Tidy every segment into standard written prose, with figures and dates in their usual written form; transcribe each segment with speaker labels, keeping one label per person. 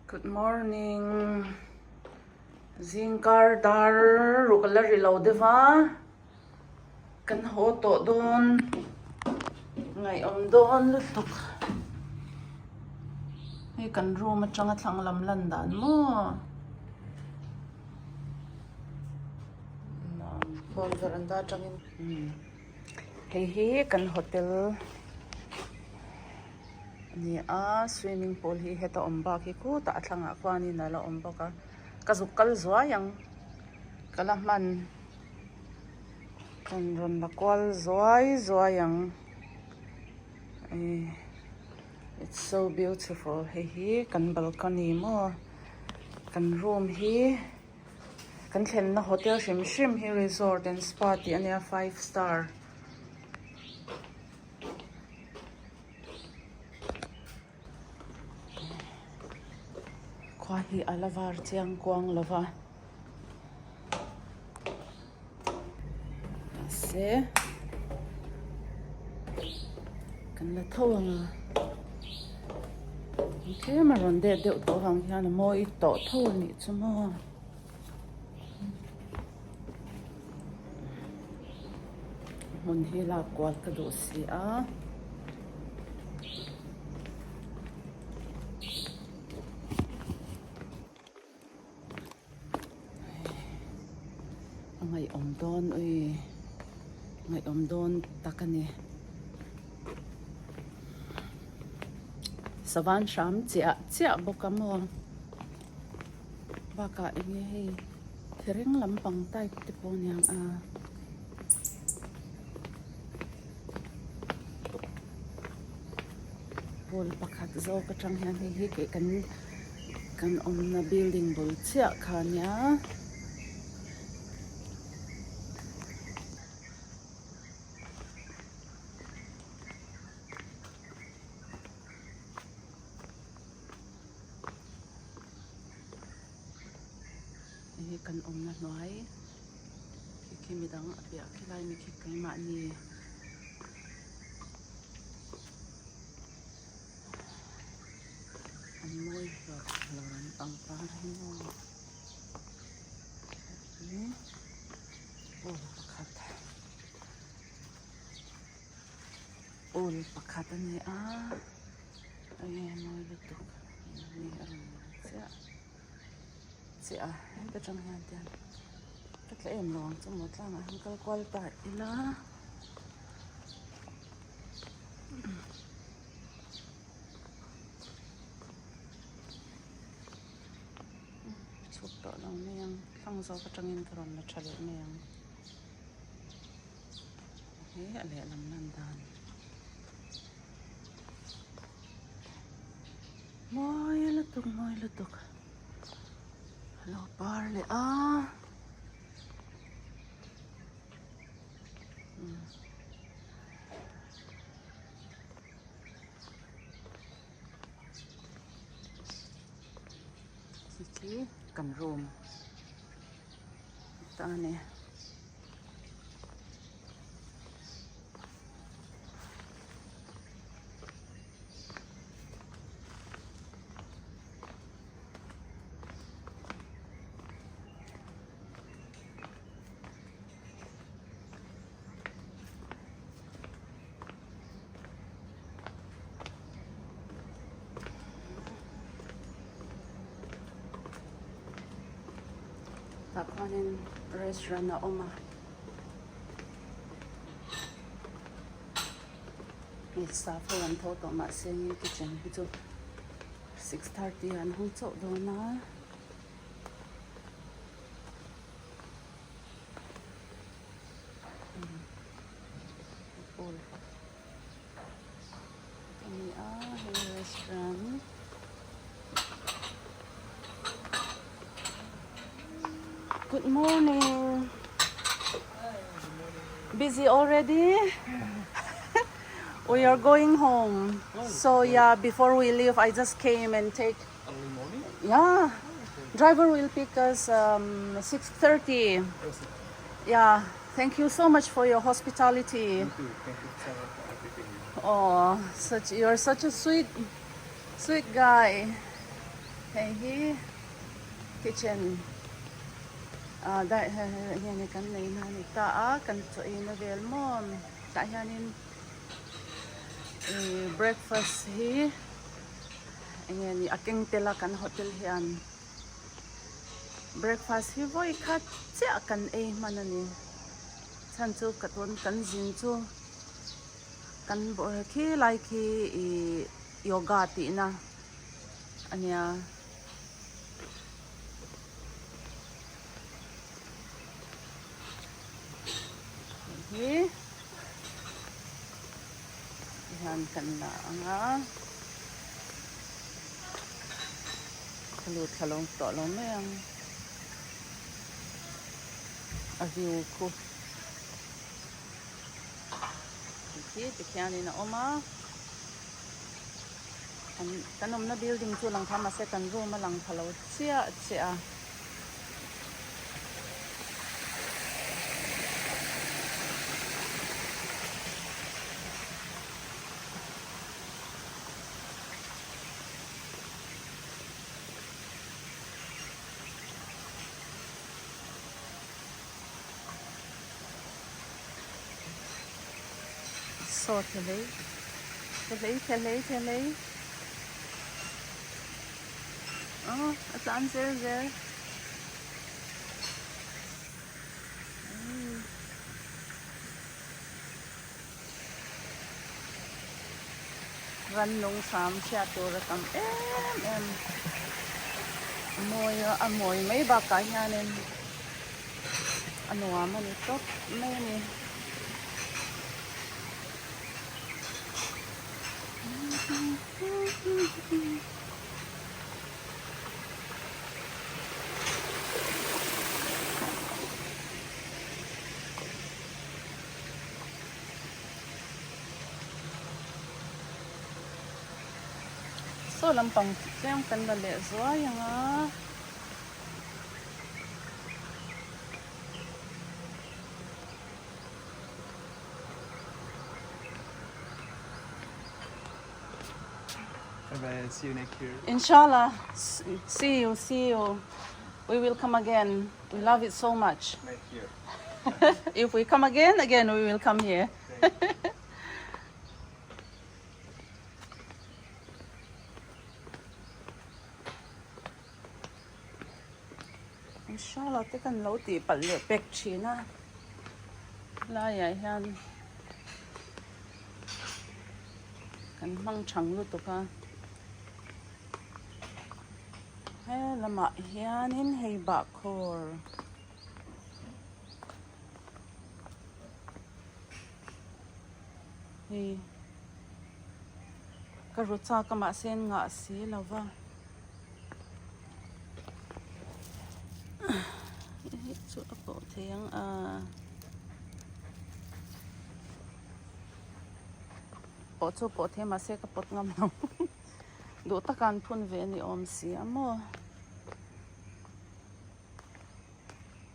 Speaker 1: Good morning zingkar dar ruk a la ri lo deuh va kan haw tawh dawn ngaihawm dawn lutuk hei kan room atanga thlang lam lan dan maw pawn veranda atangin hei hi kan hotel. A ni a swimming pool hi heta awm bak hi khutah a thlangah khuanin a la awm bawk a ka zuk kal zuai ang ka la hman kan rawn la kual zuai zuai ang ihh it's so beautiful hei hi kan balcony maw kan room hi kan thlenna hotel hrim hrim hi resort and spa tih a nia five star. Khua hi a la var chiang kuang lo va mahse kan la tho ang a tlem a rawn det deuh tawh avang hian a mawi tawh tho a nih chu maw. Hmun hi lak kual ka duh si a. A ngaihawm dawn ui ngaihawm dawn tak a ni. Savan hram chiah chiah bawk a maw. Bakah eng nge hei thereng lampang type te pawh aniang a. Ball pakhat zawk atang hian hei hi kei kan kan awmna building bul chiah kha ania. Hei hi kan awmna hnuai khi khi midang a piah khi lai mi khi keimahni an mawi hlawk lo an pangpar hi maw hei hi pool pakhat pool pakhat a ni a. Enge mawi lutuk ni a rawn lang chiah chiah a heta tang hian tian ka tla em lo ang chu maw tlangah hian kal kual ta ila chhuk tawh lo mai ang thlang zawk atangin ka rawn la tha leh mai ang he a lehlam lan dan. Mawi lutuk mawi lutuk a lo par leh a khi khi kan room ta a ni. Tah khuanin restaurant a awm a. Hei staff ho an tho tawh mahse nge kitchen hi chu 6:30 ah an hawng chauh dawn a. Pool a ni a hei restaurant. Good morning. Busy already? we are going home. So yeah, before we leave, I just came and take.
Speaker 2: Early morning?
Speaker 1: Yeah, driver will pick us um, 6:30. Yeah, thank you so much for your hospitality.
Speaker 2: Thank you. Thank you so much for everything.
Speaker 1: Oh, such you're such a sweet, sweet guy. Hei hi kitchen ah daih nge kan nei na a ni ta a kan chaw ei na vel maw tah hianin ih breakfast hi eng nge ni a keng tel a kan hotel hian breakfast hi vawi khat chiah kan ei hman a ni chhan chu ka tun kan zin chu kan khi lai khi ih yoga tihna. A nia. Hei hi tihian kan la ang a. Ka lut thla lo tawh lo mai ang. A view khu. Khi tikhianin a awm a. Kan awmna building chu lang kha mahse kan room a lang pha lo chiah chiah a. Saw thelei thelei thelei thelei aw a tlan zel zel rannung hram hriat tur a tam em em a mawi a a mawi mai bakah hianin a nuam a ni tawp mai a ni. Saw lampang tlem kan la leh zuai ang a.
Speaker 2: Bye bye, see you next year.
Speaker 1: Inshallah, see you, see you. We will come again. We love it so much.
Speaker 2: Next year.
Speaker 1: If we come again, again we will come here. Inshallah te kan lo tih palh leh pek thin a laiah hian kan hmang thang lutuk a he lamah hianin hei bahkhawr hei ka ru chak a mahse an ngah si lo va. Hei chu a pawh thei ang a pawh chu pawh thei mahse ka pawt ngam lo duh taka an phun ve a ni awm si a maw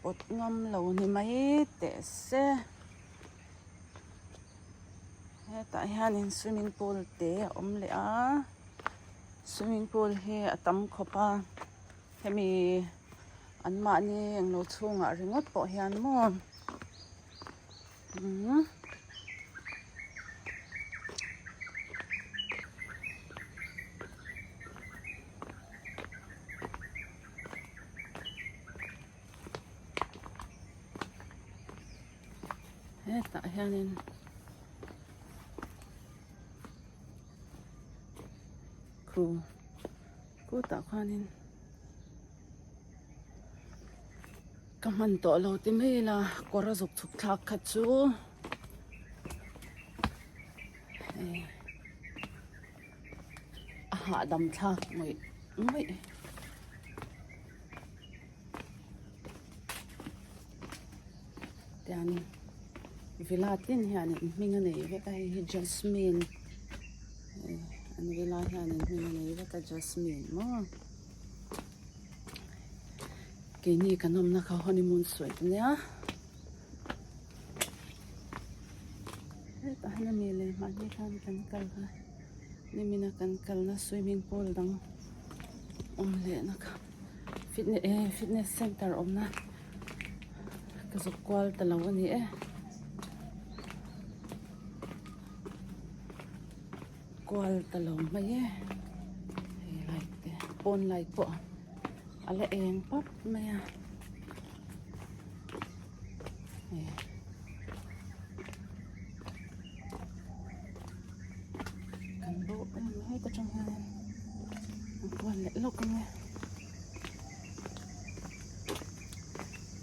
Speaker 1: pawt ngam lo ni mai teh se hetah hianin swimming pool te a awm leh a. Swimming pool hi a tam khawp a hemi an mahni englo chhungah ringawt pawh hian maw umm hetah hianin. Khu khutah khuanin ka hman tawh lo ti mai ila kawr a zuk chhuk thlak kha chu hei a hahdam thlak ngawih ngawih. Tian villa tin hianin hming a nei vek a hei hi jasmine an villa hianin hming a nei vek a jasmine maw keini kan awmna kha honeymoon suite ania hetah hian ami leh mahni khan kan kal a nimina kan kalna swimming pool dang. Awm lehna kha fitness eh fitness center awmna ka zuk kual ta lo a ni e. Kual ta lo mai e hei light te pawn light pawh a la eng pap mai a hei. Kan bo em heta tang hian an kual leh lawk ang e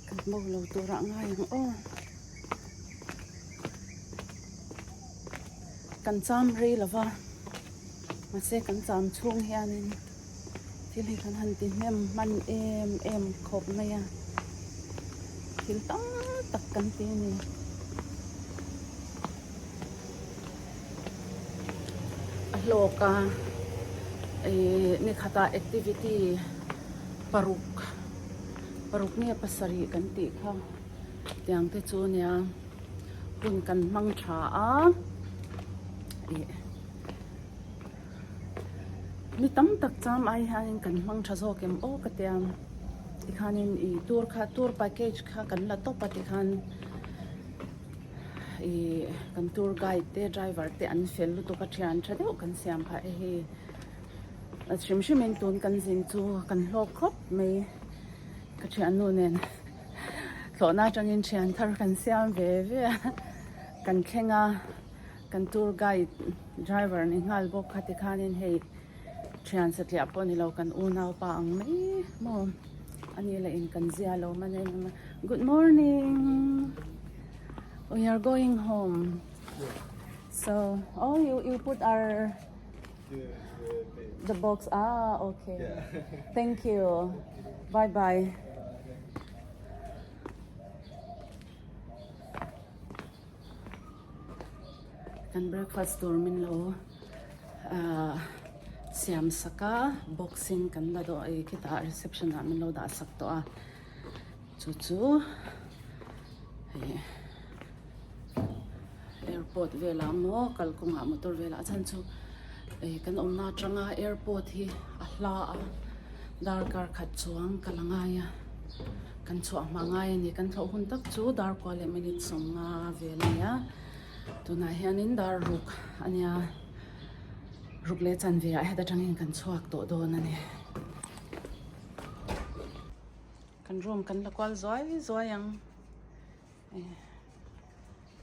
Speaker 1: kan bo lo tur ah ngai ang aw kan cham rei lo va mahse kan cham chhung hianin thil hi kan han ti hnem hman em em khawp mai a thil tam tak kan ti a ni. A hlawk a ih ni khatah activity paruk paruk nge pasarih kan tih kha tiang te chu nia hun kan hmang tha a ih mi tam tak cham ai hianin kan hmang tha zawk em aw ka tia tikhanin ih tour kha tour package kha kan la tawp a tikhan ih kan tour guide te driver te an fel lutuk a thian tha deuh kan siam phah e hei a hrim hrim in tun kan zin chu kan hlawk khawp mai ka thiannu nen thlawhna atangin thian thar kan siam ve ve a kan thleng a. Kan tour guide driver ni nghal bawk kha tikhanin hei thian satliah pawh nilo kan unaupa ang mai maw a ni leh in kan zia lo man em em a good morning we are going home so oh you you put our the box ah okay thank you bye bye. Kan breakfast tur min lo ahh siam sak a box in kan la dawh a khitah reception ah min lo dah sak tawh a chu chu hei airport velah maw kalkawngah motor velah a chhan chu ih kan awmna atanga airport hi a hla a darkar khat chuang ka la ngai a. Kan chhuah hma ngai a ni. Kan thlawh hun tak chu dar kua leh minute 50 vel a ni a. Tunah hianin dar ruk a nia. Ruk leh chanve ah heta tangin kan chhuak tawh dawn a ni. Kan room kan la kual zuai zuai ang.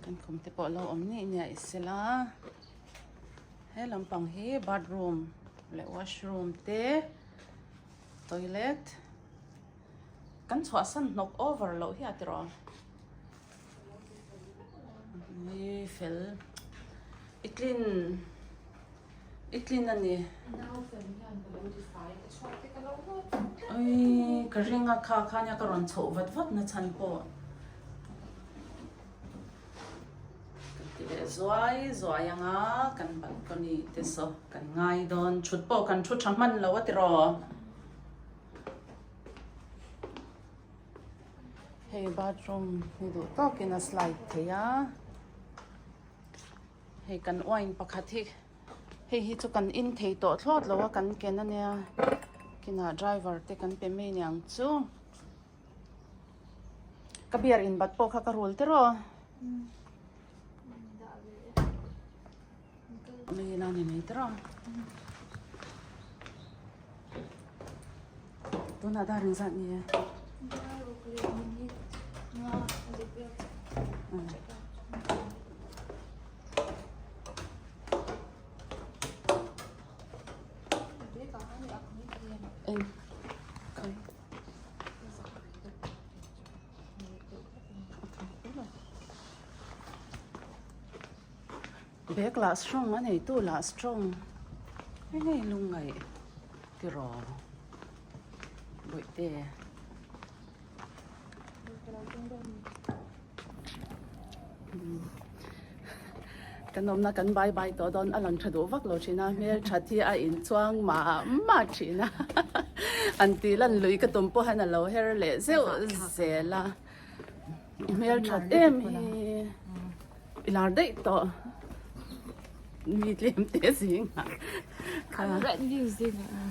Speaker 1: Kan khum te pawh lo awm nih nia i sela. He lampang hi bathroom leh washroom te toilet. Kan chhuahsan hnawk over loh hi a ti rawh. Ni fel i tlin i tlin a ni. Ui ka ring a kha kha nia ka rawn chhoh vat vat na chhan pawh. Kan ti leh zuai zuai ang a kan balcony te saw kan ngai dawn thut pawh kan thu tha hman lo a ti rawh. Hei bathroom hi duh tawkin a slide thei a hei kan wine pakhat hi hei hi chu kan in thei tawh thlawt lo a kan ken a nia kinah driver te kan pe mai niang chu ka beer in bat pawh kha ka rul tiraw mai ila ni mai tiraw. Tunah dar engzat nge?
Speaker 3: Dar ruk leh minute nga a dik vel chiah.
Speaker 1: Eng khai. Bag lah strong a neitu lah strong hei hei lungngaih tiraw bawihte kan awmna kan bye bye tawh dawn a lang tha duh vak lo thin a hmeltha hi a inchuang mah mah thin a an tih lan lui ka tum pawh hian a lo her leh zeuh zel a hmelthat em hi. I lar daih tawh mi tlem te zingah kha.
Speaker 3: Red news zingah.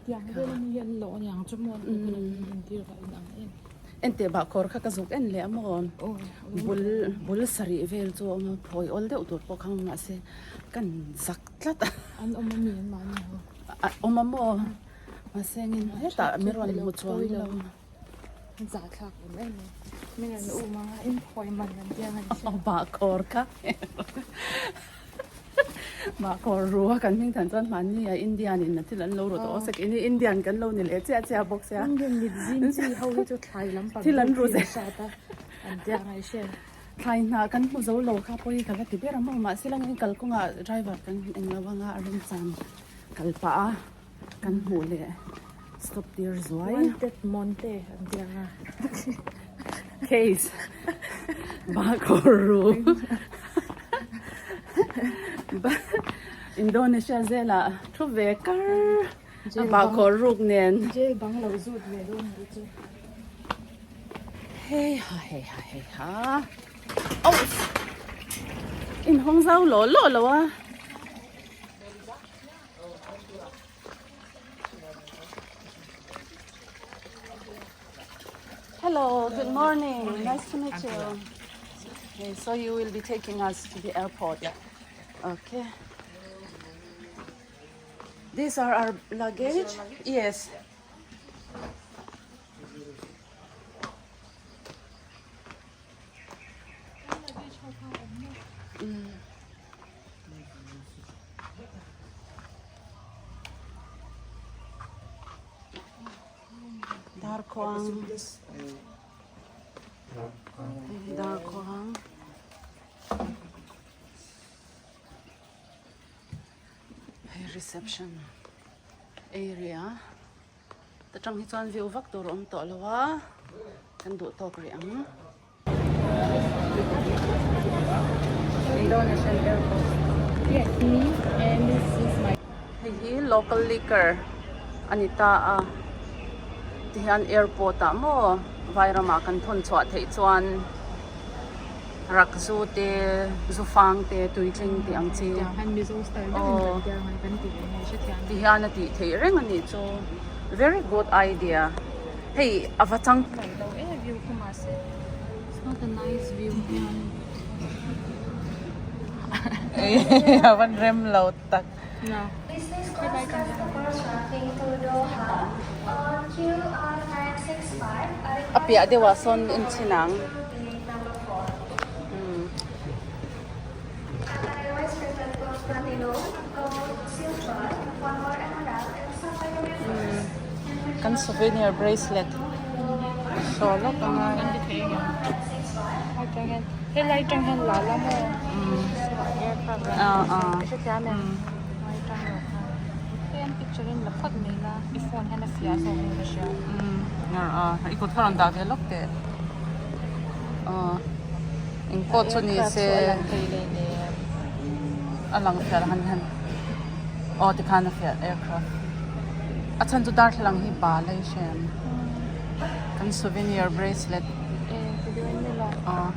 Speaker 3: Tiang vel ami hi an lawh aniang chu maw an intir vah in ang em.
Speaker 1: Enteh bahkhawr kha ka zuk en leh a maw bul bul sarih vel chu a awm a phawi awl deuh tur pawh kha awm mahse kan zak tlat a.
Speaker 3: An awm ami an mahni ho.
Speaker 1: A awm a maw mahse engin hetah mi rawn hmu chuang lo.
Speaker 3: Zahthlak awm em em. Min rawn um anga in phawi man an tia ngai
Speaker 1: sia. Bahkhawr kha Bahkhawr ru a kan hming than chuan hmanni a Indian in a thil an lo ru tawh sek ini Indian kan lo ni leh chiah chiah bawk sia.
Speaker 3: Indian mit zim chi ho hi chu thlai lampang
Speaker 1: thil an ru zel
Speaker 3: hrat a an tia ngai sia.
Speaker 1: Thlai hna kan hmu zo lo kha pawh hi ka la ti ber a maw mahse lang in kalkawngah driver kan englo anga a remchan kal pah a. Kan hmuh leh stop tir zuai.
Speaker 3: Wanted Monte an ti ang a.
Speaker 1: Case Bahkhawr ru Indonesia zela thu ve kar a bahkhawr ruk nen.
Speaker 3: Jail bang lo zut ve dawn nih chu.
Speaker 1: Hei ha hei ha hei ha. Oh! Inhawng zau law law lo a. Hello, good morning. Nice to meet you. Okay, so you will be taking us to the airport.
Speaker 2: Yeah.
Speaker 1: Okay. These are our luggage? Yes. Darkhuang hei hi darkhuang hei reception area ta tang hi chuan view vak tur a awm tawh lo a kan duh tawk rih ang. Indonesian airport.
Speaker 3: Yes, me and this is my
Speaker 1: Hei hi local liquor a ni ta a tihian airport ah maw vairamah kan thawn chhuah theih chuan rak zu te zu fang te tuitling tih ang chi aw tihian a tih theih reng a nih chu very good idea. Hei a va chang.
Speaker 3: Ngaih lo e view khu mahse it's not a nice view hian.
Speaker 1: A van rem lo tak.
Speaker 3: No.
Speaker 4: Business class customers traveling to Doha on QR965 are
Speaker 1: A piah deuhah sawn en chhin ang.
Speaker 4: requested to gate number 4. Qatar Airways preferred gold platinum, gold, silver, one more emerald and sapphire members.
Speaker 1: Kan souvenir bracelet saw lawk ang a.
Speaker 3: Helai tang hian la la maw
Speaker 1: Ah ah.
Speaker 3: Picture in la phawt mai la i phone hian a fiah zawk in ka hria.
Speaker 1: I kut kha rawn dah ve lawk teh. Aw eng pawh chu ni se a lang fiah han han aw tikhan a fiah aircraft a chhan chu darthlalang hi bal a i hre ang kan souvenir bracelet aw.